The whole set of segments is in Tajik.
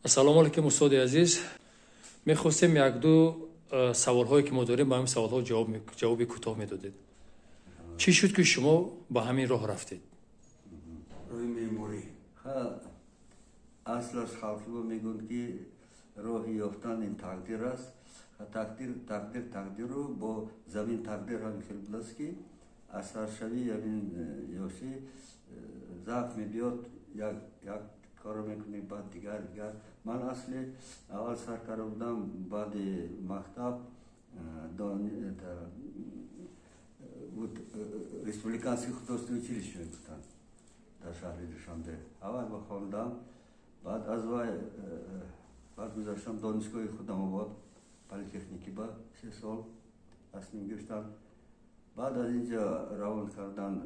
Ассалому алайкум, устоди азиз. Мехостем якду саволҳое, ки мо дорем, ба ҳамин саволҳо ҷавоби кӯтоҳ медодед. Чӣ шуд, ки шумо ба ҳамин роҳ рафтед? Роҳи меъморӣ. Аслаш халқи мо мегӯянд, ки роҳи ёфтан ин тақдир аст. Тақдир, тақдир, тақдиру бо замин тақдир ҳамин хел будааст, ки аз саршавии ҳамин ёшӣ завқ мебиёд, як корро мекунӣ, баъд дигар, дигар. Ман асли аввал сар карда будам баъди мактаб, республиканский художественный училище мегуфтанд дар шаҳри Душанбе. Аввал ба хондам, баъд аз вай баъд гузаштам донишгоҳи Худамобод, политехники, ба 3 сол тасмим гирифтам. Баъд аз инҷа равон кардан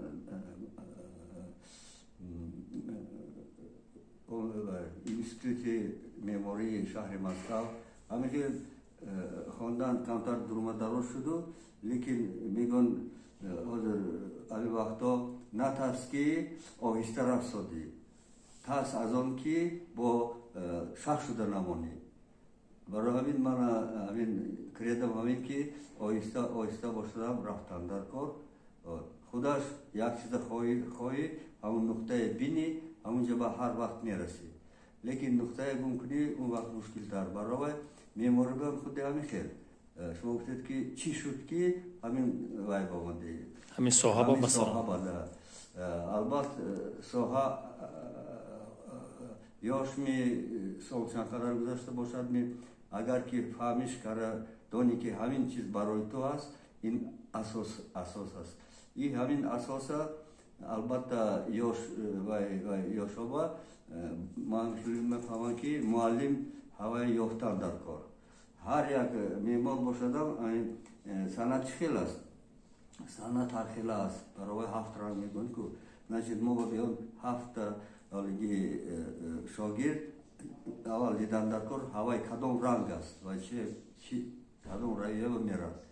институти меъмории шаҳри Москав. Ҳамин хел хондан камтар дурмадароз шуду, лекин мегӯн, ҳозир ҳамин вақтҳо натарс, ки оҳиста рафсодӣ, тарс аз он ки бо шах шуда намонӣ. Барои ҳамин ман ҳамин кредом, ҳамин ки оҳиста оҳиста бошадам, рафтан дар кор. Худаш як чиза хоҳӣ, ҳамун нуқтае бинӣ, ҳамунҷа ба ҳар вақт мерасӣ, лекин нуқтае гум кунӣ, он вақт мушкилтар. Баробар меъморибам худи ҳамин хел. Шумо гуфтед, ки чӣ шуд, ки ҳамин вай ба омадӣ? Ҳамин соҳа ба, масалан. Албатт, соҳа ёшми, сол чанд қадар гузашта бошадми, агар ки фаҳмиш кара донӣ, ки ҳамин чиз барои ту аст, ин асос, асос аст. И ҳамин асоса албатта ёш вай ёшоба ман мефаҳмам, ки муаллим ҳавай ёфтан дар кор. Ҳар як меъмор бошадам, санъат чӣ хел аст? Санъат ҳар хела аст. Баробари ҳафт ранг мегӯянд ку, значит, мо ба биён ҳафта олиги шогирд аввал дидан дар кор, ҳавай кадом ранг аст ва чи кадом равия меравад.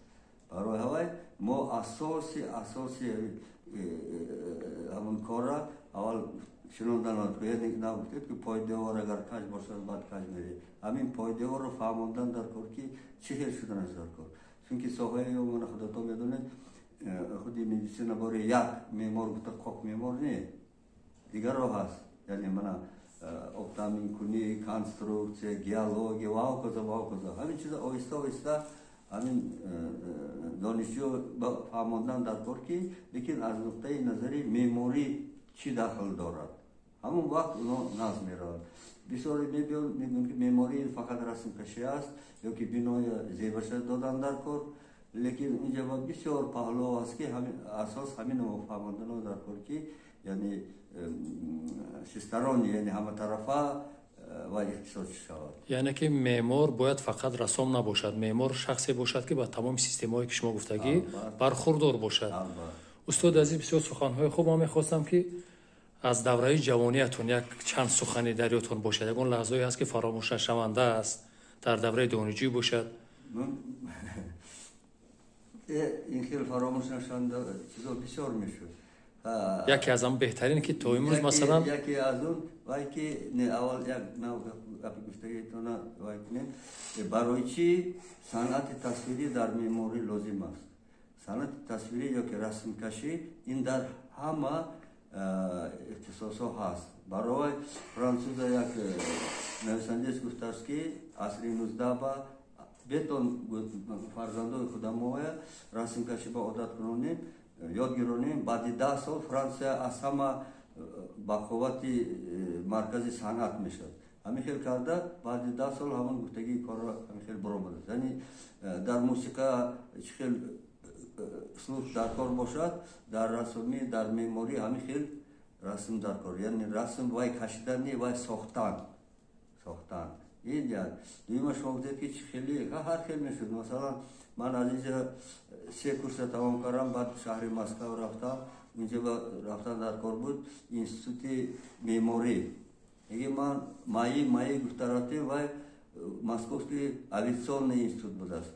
Барои ҳавай мо асоси ҳамон корра аввал шинондан. Нагуфтед, ки пойдевор агар каҷ бошад, баъд каҷ мерӣ. Ҳамин пойдеворро фаҳмондан дар кор, ки чӣ хел шуданаш дар кор, чунки соҳаи мана худатон медонед, худи медицина бори як меъмор гуфта қоқ меъмор не, дигар роҳ аст, яъне мана обтаъминкунӣ, конструксия, геология ва ҳоказа, ва ҳоказа. Ҳамин чиза оҳиста оҳиста ҳамин донишҷӯ фаҳмондан дар кор, ки лекин аз нуқтаи назари меъморӣ чӣ дахл дорад, ҳамон вақт оно назм меравад. Бисёре мебиён, мегӯянд, ки меъморӣ фақат расмкашӣ аст ё ки бинои зебаша додан дар кор, лекин инҷа бисёр паҳлӯ аст, ки асос ҳамин фаҳмондано дар кор, ки яъне всесторонне, яъне ҳаматарафа ва ихтисосӣ шавад. Яъне ки меъмор бояд фақат рассом набошад, меъмор шахсе бошад, ки ба тамоми системаҳое, ки шумо гуфтагӣ, бархурдор бошад. Устоди азиз, бисёр суханҳои хуб. Ман мехостам, ки аз давраи ҷавониятон як чанд сухане дар ёдтон бошад, ягон лаҳзое ҳаст, ки фаромӯшнашаванда аст, дар давраи донишҷӯӣ бошад. Ин хел фаромӯшнашаванда чизо бисёр мешуд. Яке аз ҳам беҳтарин, ки то имрӯз масалан. Яке аз он вай ки не, аввал як гапи гуфтагитона вай кунем. Барои чӣ санъати тасвирӣ дар меъморӣ лозим аст? Санъати тасвирӣ ё ки расмкашӣ ин дар ҳама ихтисосҳо ҳаст. Барои франсуза як нависандес гуфтааст, ки асри 19 ба бетон фарзандои худамоя расмкашӣ ба одат кунонем, ёд гиронем, баъди 10 сол Франсия аз ҳама бақуввати маркази санъат мешавад. Ҳамин хел карда, баъди 10 сол ҳамон гуфтагии корро ҳамин хел баромадааст. Яъне дар мусиқа чӣ хел слух дар кор бошад, дар расомӣ, дар меъморӣ ҳамин хел расм дар кор, яъне расм вай кашидан не, вай сохтан, сохтан. Ин як. Дуюма, шумо гуфтед, ки чӣ хеле, ҳар хел мешуд. Масалан, ман аз инҷа се курса тамом кардам, баъд шаҳри Москав рафтам. Унҷа рафтан дар кор буд институти меъморӣ. Еги ман мои гуфта рафтем, вай Московский авиационный институт будааст.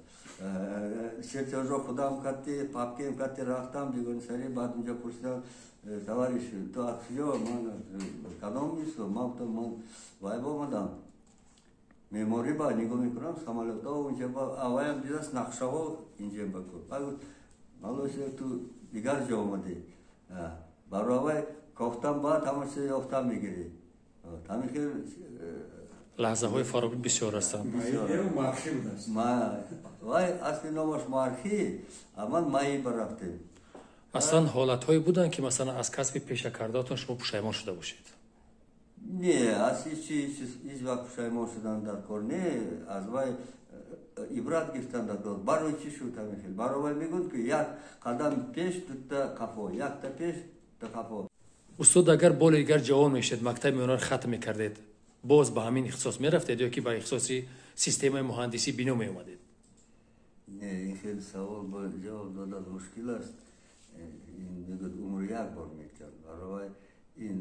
Чертёжо худам катти, папкем катти рафтам бегонисари. Баъд унҷа пурсидам: «Товарищ, ту аз куҷо? Ман кадом институт?» Ман гуфтам: «Ман вай омадам». Меъморӣ ба нигоҳ мекунам, самолётҳо унҷа ба аваям дидааст, нақшаҳо инҷа ба малосе, ту дигар ҷо омадӣ. Барои авай кофтан баъд ҳама чиз ёфтан мегирӣ. Ҳамин хел. Лаҳзаҳои Фаробӣ бисёр ҳастанд. Вай асли номаш Мархӣ, а ман Маи барафтем. Аслан ҳолатҳое буданд, ки масалан аз касби пешакардаатон шумо пушаймон шуда бошед? Не, аз ҳеҷ ҳеҷ вақт пушаймон шудан дар кор не. Аз вай ибрат гирифтан дар кор. Барои чӣ шуд ҳамин хел? Барои вай мегӯянд, ки як қадам пеш, дута қафо, якта пеш, дута қафо. Устод, агар боли дигар ҷавон мешед, мактаби миёнаро хатм мекардед, боз ба ҳамин ихтисос мерафтед ё ки ба ихтисоси системаи муҳандисӣ бино меомадед? Не, ин хел савол бо ҷавоб додан мушкил аст. Ин мегӯяд, умр як бор мекард. Барои ин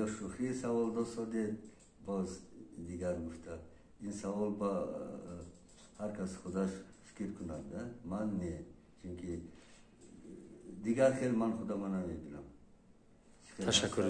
ё шӯхӣ савол досодед, боз дигар гуфта. Ин савол ба ҳар кас худаш фикр кунад. Ман не, чунки дигар хел ман худама намебинам. Ташаккур.